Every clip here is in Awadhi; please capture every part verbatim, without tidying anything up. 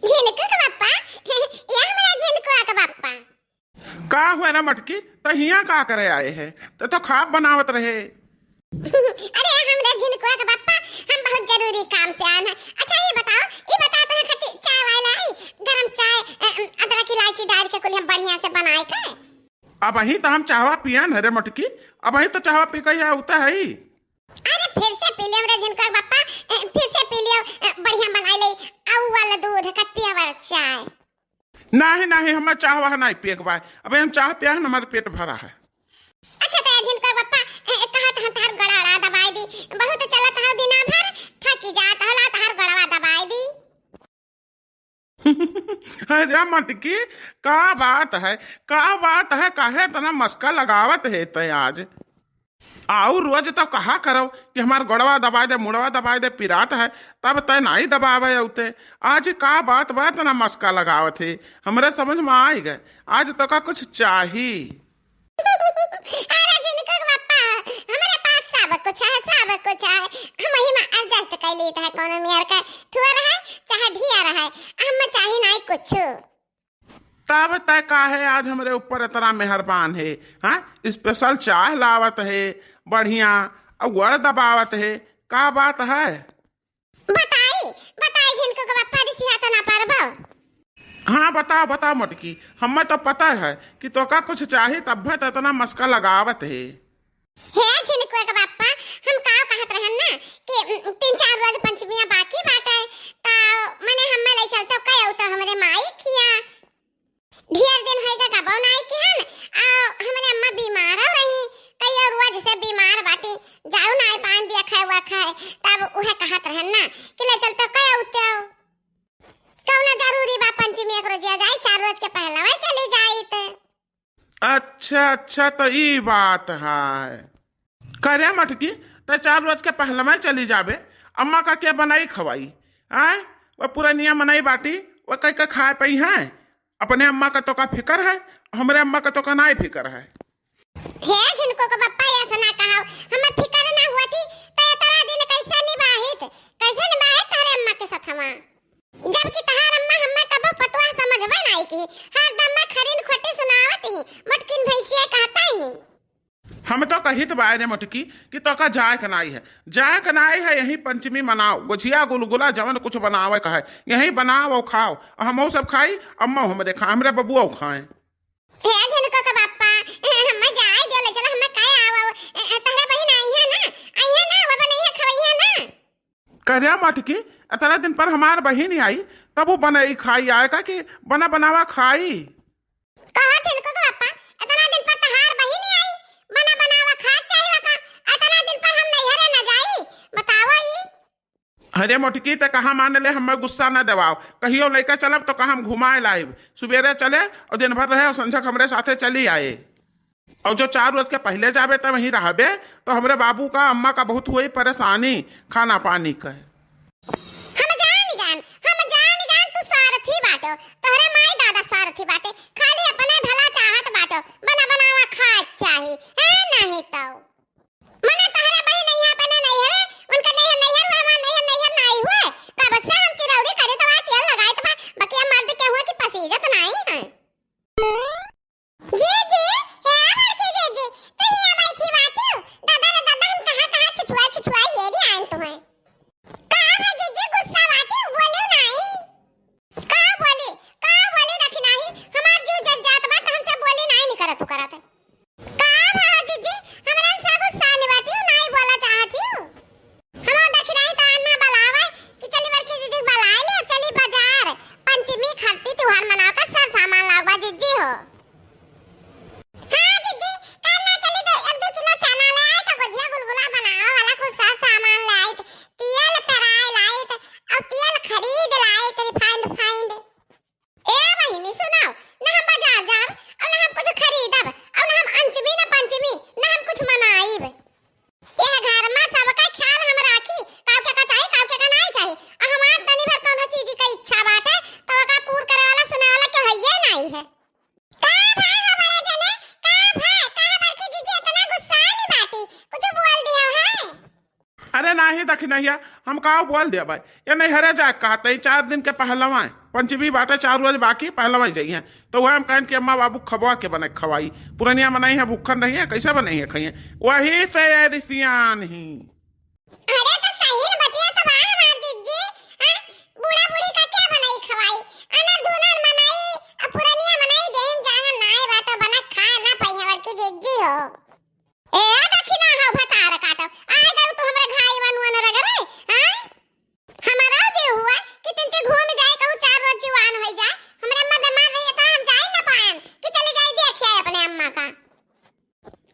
झिनकू के बप्पा, या हमरा झिनकुआ के बप्पा। का हुआ ना मटकी, त हियाँ का करे आए है? त तो खाब बनावत रहे। अरे हमरा झिनकुआ के बप्पा, हम बहुत जरूरी काम से आन है। अच्छा ये बताओ, ये बताओ तो खातिर चाय वाय लाई, गरम चाय, अ, अ, अदरक इलायची डाल के कुल हम बढ़िया से बनाए के। अबहीं त हम चाहवा पियन है रे मटकी, अबहीं त चाहवा पी के या उता है। अरे फिर से पी लियो रे झिनकुआ के बप्पा, ए, फिर से पी लियो, ए, बढ़िया बनाई ले, अउवल दूध का pure चाय। नाही, नाही, हमें चाह वाह नाही पिए के बा। अबे हम चाह पिया है ना, हमार पेट भरा है। अच्छा तो झिनकुआ के बप्पा, ए, ए, कहत हम तहार गड़वा दबाई दी, बहुत चलत हो दिना भर, थकी जात होला, तहार गड़वा दबाई दी। अरे मटकी, का बात है, का बात है, काहे इतना मस्का लगावत है तै आज? आऊ रोज तो कहा करो कि हमार गोड़वा दबाए दे, मुड़वा दबाए दे, पिरात है, तब तै नाही दबावे अउते। आज का बात बा इतना मस्का लगावत है, हमरे समझ में आई गए, आज तो का कुछ चाही। अरे झिनकू के बप्पा, हमरे पास सब कुछ है, सब कुछ है। हम ही में adjust कर लेत है, कोनो मेहर का थुअर है, चाहे ढियर है, हम चाही नाही कुछ। तब तै काहे आज हमरे ऊपर इतना मेहरबान है, हाँ? Special चाह लावत है, बढ़िया, अउर गोड़ दबावत है, का बात है? बताई, बताई झिनकू के बप्पा, रिसिया तो ना परबो। हाँ, बताओ, बताओ मोटकी, हमें तो पता है कि तोका कुछ चाही, तब्बे तो इतना मस्का लगावत है। हे झिनकुआ के बप्पा, हम का कहत रहन ना कि, उम, तीन चार रोज पंचमिया बाकी बाटे, त मने हमें ले चलतो कई अउतो हमरे माई खिया। ढेर दिन होइगा गबो नाई किहन, आ हमरे अम्मा बीमार रही, कई रोज से बीमार बाटी, जाऊ नाई पान दिया खाए हुआ खाए, तब उहे कहत रहन ना कि ले चलतो कई अउतो। कौनो जरूरी बा पंचमी एक रोजिया जाई, चार रोज के पहलवा चली जाई त। अच्छा, अच्छा, तो ई बात है। करे मटकी, तै चार रोज के पहलवा चली जाबे, अम्मा का के बनाई खवाई? आय, वो पुरनिया मनई बाटी, वो कई के खाए पई हैं? अपने अम्मा का तोका फिकर है, हमरे अम्मा का तोका नाई फिकर है। हे झिनकू के बप्पा, ऐसा ना कहो, हमें फिकर ना हुआ थी, तो इतना दिन कैसे निभाहित, कैसे निभाहित तोहरे अम्मा के साथ हवा? जबकि तहार अम्मा हम्मे कबो पतोह समझबे नाई की, हरदम खरीन खोटी सुनावत ही, मोटकिन भैंसिया कहता ही। हम तो कहित बाय रे मोटकी कि तोका जाए के नाई है, जाए के नाई है, यही पंचमी मनाओ, गुझिया गुलगुला जवन कुछ बनावे का है, यही बनाओ और खाओ, और हमहू सब खाई, अम्मा हमरे खा, हमरे बबुआ खाए। हे झिनकू के बप्पा, हम्मे जाए दे ले, चला हम्मे काहे आवा, तहरे बहिन आई है ना, आई है ना, वो बनई है, खवई है ना। करे मटकी, इतना दिन पर हमार बहिन आई, तब वो बनई खाई आए का कि बना बनावा खाई? कहा झिनकू के बप्पा, इतना दिन पर तहार बहिन आई, बना बनावा खात चाही वका, इतना दिन पर हम नैहरे न जाई, बतावा ई। अरे मोटकी, ते कहा मान ले, हमें गुस्सा न देवाओ, कहियो लइका चलब तो कहा हम घुमाए लाइब, सुबेरे चले और दिन भर रहे और संझक हमरे साथे चली आए। और जो चार रोज के पहले जाबे त वहीं रहबे, तो हमरे बाबू का, अम्मा का बहुत हुई परेशानी खाना पानी का। हम जान जान, हम जान जान तू स्वार्थी बाटो, तोहरे माई दादा स्वार्थी बाटे, खाली अपने भला चाहत बाटो, बना बनावा खाए चाही, है नहीं तो। मने तोहरे बहिन यहाँ पे ना नहीं है, उनका नहीं है, नहीं है, हमार नहीं है, नहीं है, नहीं हुए, कब से हम चिरौरी करी तो तेल लगाई तो बा, बकिया मर्द के हुआ कि पसीजत नहीं है। जीजी, हे बड़की जीजी, तू हियां बैठी बाटियो? दादा रे दादा, हम कहाँ कहाँ छुछुआ छुछुआ ये भी आन तुम्हें। का है जीजी, गुस्सा बाटियो, बोलियो नाई। का बोली, का बोली रखी नाही, हमार जीव जज जात बा, त हमसे बोली नाई निकरत उकरत। का भा जीजी, हमरा से गुस्सा नहीं बाटियो, नाई बोला चाहत हियो। हम देखी रही तो अन्ना बलावे कि चली बड़की जीजी बलाए ले, चली बाजार, पंचमी खरती त्योहार मनाओ का सर सामान लाओ बा जीजी हो। हाँ जीजी, काल ना चली तो एक दो किलो चना ले आई तो गुजिया गुलगुला बनावे वाला कुछ सर सामान ले आई, तेल पेराए लाई तो, और तेल खरीद लाई तो refined फाइंड। ए बहिनी सुनाओ, ना हम बाजार जाब, और ना हम कुछ खरीदब, और ना हम अंचमी ना पंचमी, ना हम कुछ मनाइब। यह घर में सबका ख्याल हम राखी, काउ के का चाही, काउ के का नाई चाही। आ हमार तनी भर कौनो चीज का इच्छा बाटे, तो ओका पूर करे वाला, सुने वाला के हइये नाई है। का भा हो बड़े जने, का भा, का बड़की जीजी इतना गुस्सा में बाटी, कुछ बोल दिया है? अरे नाही दखिनहिया, हम का बोल देबै? ये नैहरे जाए कहत ही, चार दिन के पहलवा है, पंचमी बाटे, चार रोज बाकी, पहलवा ही जइहैं। तो वह हम कहन कि अम्मा बाबू खबवा के बने खवाई, पुरनिया मनई है, भूखन रही है, कैसे बनई है खइहैं? वही से ये रिसियान ही। अरे तो सही न बतिया तो बा हमार जिज्जी, हाँ? बूढ़ा बूढ़ी का क्या बनाई खवाई? अनर धुनर मनाई, अब पुरनिया मनाई देन जाना नाय बा तो बना खा ना पाई हमार की जिज्जी हो। ए, आ दखिना हो भतार काटो, आय जाऊ तू हमरा घाई वनुअन रगरे, हाँ? हमारा जे हुआ कि तिनचे घूम जाए, कहूँ चार रोज जीवान होइ जाए, हमरे अम्मा बीमार रही तो हम जाए ना पाएन कि चले जाए देखिए अपने अम्मा का।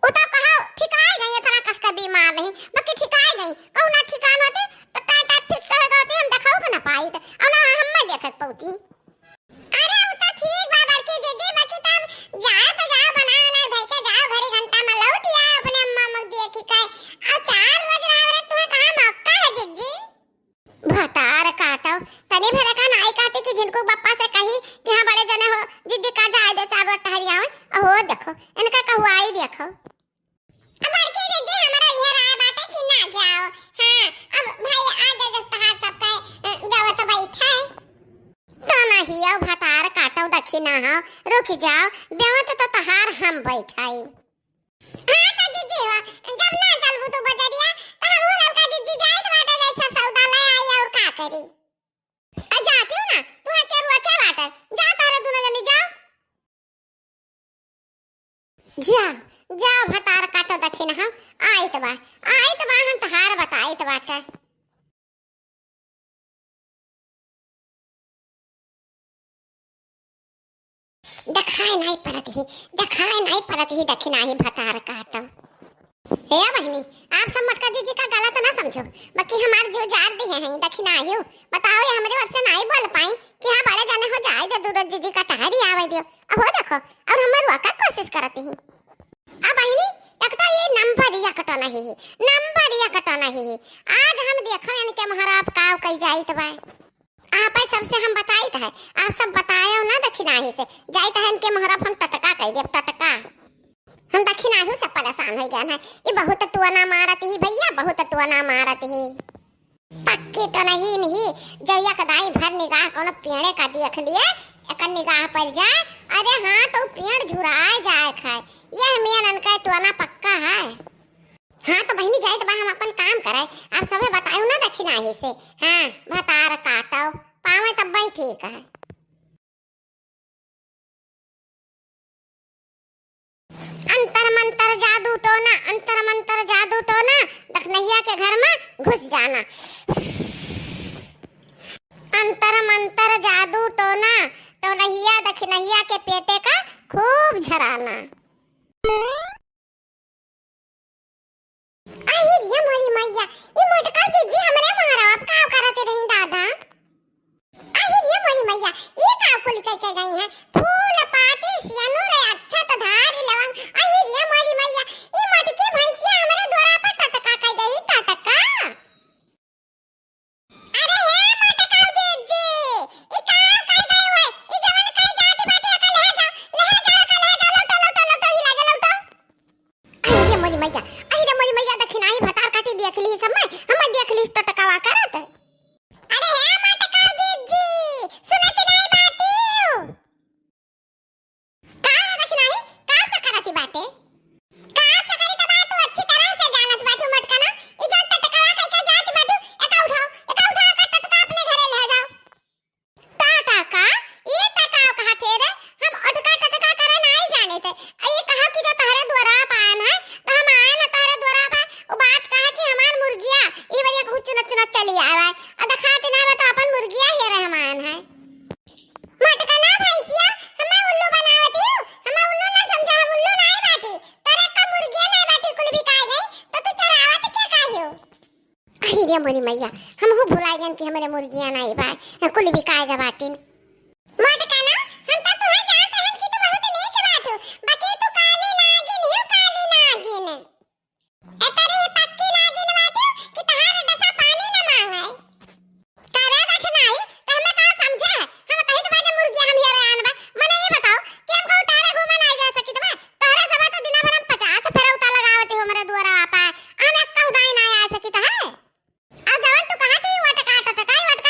उ तो कहा ठिकाए गई, इतना कस का बीमार नहीं, बाकी ठिकाए गई, कहूँ ना ठिकान होते तो टाइट टाइट फिट से हो गए होते, हम देखाऊ के ना पाई तो, और ना हम मैं देखे पौती। अरे उ तो ठीक बा बड़की दीदी, बाकी तब जाए तो जाओ, बना बना धई के जाओ, घड़ी घंटा में लौट आए अपने अम्मा अम्मा के देखी के। आ चार रोज रहा रे, तुम्हें कहाँ मौका है जिज्जी? भतार काटो, तनी भर का नाई कहती कि जिनको बप्पा से कही कि हाँ बड़े जने हो, जिज्जी का जाए दे चार रोज टहरी आवे। अहो देखो, इनका कहुआई देखो। अब बड़की दीदी, हमरा इहे राय बाटे कि ना जाओ। हाँ, अब भाई आ जा, जस तहार सबका, अ, गावत बैठा है। तो नहीं, अब भतार काटो, दखिना हो, रुक जाओ, बेवत तो तहार हम बैठाई। हाँ, तो जीजी हो, जब ना चलबू तू बजरिया, तो हमहू ललका जीजी जाइत बाटे, जैसे सौदा ले आई, और का करी? आ जाती हूँ ना, तू है केरुआ के बाटे, जा तारे दोनों जनी जाओ। जा, जा भतार काटो दखिन, हम आइत बा, आइत बा, हम तहार बताइत बाटे। देखाए नाई परत ही, देखाए नाई परत ही दखिनाही भतार काटो। हे बहिनी, आप सब मोटका जीजी का गलत ना समझो, बाकी हमार जो जार दिहे हैं दखिनाही, बताओ ये हमरे ओर से नाई बोल पाई कि हाँ बड़े जने हो जाए दे दूर जीजी का टहरी आवे दियो। अब हो देखो, और हमर वाका कोशिश करत ही। अब बहिनी, एक तो ये नंबर एक तो नहीं है, नंबर एक तो नहीं है। आज हम देखो इनके महाराज काव कई जाइत बा। आप सबसे हम बताइत है, आप सब बतायो ना दखिनाही से, जाइत है इनके महाराज हम टटका कई देब, टटका। हम दखिनाही से परेशान हो गए हैं, ये बहुत टोना मारत ही भैया, बहुत टोना मारत ही। पक्की तो नहीं, नहीं, जइया कदाई भर निगाह कोनो पेड़े का देख लिए, एक निगाह पर जाए, अरे हाँ, तो पेड़ झुराए जाए खाए, यह मेन अनका टोना पक्का है। हाँ, तो बहिनी जाइत बा, हम अपन काम करे, आप सबे बतायो ना दखिनाही से। हाँ, भतार काटो, पावे तब भाई ठीक है। अंतर मंतर जादू टोना, अंतर मंतर जादू टोना, दखनहिया के घर में घुस जाना। अंतर मंतर जादू टोना, टोनहिया दखिनहिया के पेटे का खूब झराना। अहि रे मोरी मैया, ई मोटका जीजी हमरे मारा अब का करत रही दादा? अहि रे मोरी मैया, ई का कुल कह के गई है? फूल पाती सियनु रे, अच्छा तो धार लवंग। अहि रे मोरी मैया, ई मोटकी भैंसिया हमरे द्वारा पर टटका कह गई, टटका। अरे हे मोटका जीजी, ई का कह गई है? ई जवन कह जाती बाटे, एका ले जाओ, ले जाओ, एका ले जाओ, लौटो, लौटो, लौटो, ई लागे लौटो। अहि रे मोरी मैया, अहि रे मोरी मैया, दखिनाही भतार काटी देख ली सब मैं, हम देख ली टटकावा करत। अरे हे मोटका जीजी, सुनत नाई बाटियो? का रे दखिनाही, का चकराती बाटे? का चकरी त बा, तू अच्छी तरह से जानत बाटू मोटका ना, ई जो टटकावा कइके जात बाटू, एका उठाओ, एका उठाओ, एका टटका अपने घरे ले जाओ। टटका? ई त का कहत हे रे? हम ओटका टटका करे नाई जाने थे। ई कहा कि जो तहरे द्वारा पान है, तो हम आए न तहरे द्वारा पा। वो बात कहा कि हमार मुर्गिया, ई बरिया कुछ चुनत चुनत चली आवे। आ दिखाते ना बा तो अपन मुर्गिया हेरे हम आन है। मटकना भैंसिया, हमें उल्लू बनावत हूँ? हमें उल्लू ना समझा, हम उल्लू नाई बाटी। तोरे का मुर्गिया नाई बाटी, कुल बिकाई गई, तो तू चरावत क्या काहे हो? अहि रे मोरी मैया, हमहू भुलाई गन कि हमरे मुर्गिया नाई बा, कुल बिकाए ग बाटिन। मटकना, हम त तुहे जानत हन कि तू बहुत नीक बाटू, बाकी तू काली नागिन हियो, काली नागिन। एतरी ही पक्की नागिन बाटू कि तहार डसा पानी न मांगे। करे रखे नाही, त हमें का समझे? हम कहित बा जे मुर्गिया हम हेरे आन बा। मने ये बताओ कि हम कहूँ टहरे घूमे नाई जा सकित बा? तोहरे सब तो दिना भर हम पचास फेरौता लगावत हो हमरे दुआरा आपा। हम एक कहूँ दाई नाई आ सकित है। आ जवन तू कहा थी, वटका टटकाई, वट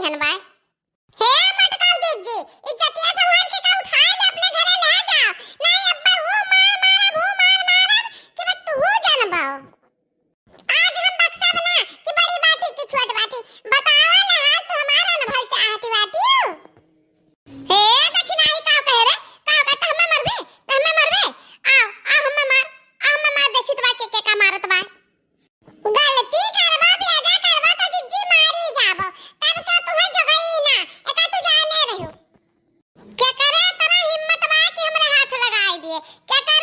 हन बाय। हे मटकाऊ जिज्जी, इज्जतिया संभाल के का उठाए के अपने घरे ले जाओ। नहीं अब्बा वो मार मारब, वो मार मारब कि बस तू जानबो। आज हम बक्सा बना कि बड़ी बाटी कि छोट बाटी। बताओ ना हाल तो हमारा न भल चाहती बाटी। हे दखिनाही का कहे रे, का कहता हमें मरबे, तो हमें मरबे। आओ, आ हमें मार, आ हमें मार देखी तो बा के, के का मारत बा। गलती करबा, बेजा करबा तो जिज्जी मारी जाबो। तब क्या तुहे जगई ना, एका तू जाने रहो। केकरे इतना हिम्मत बा कि हमरे हाथ लगाई दिए? केकर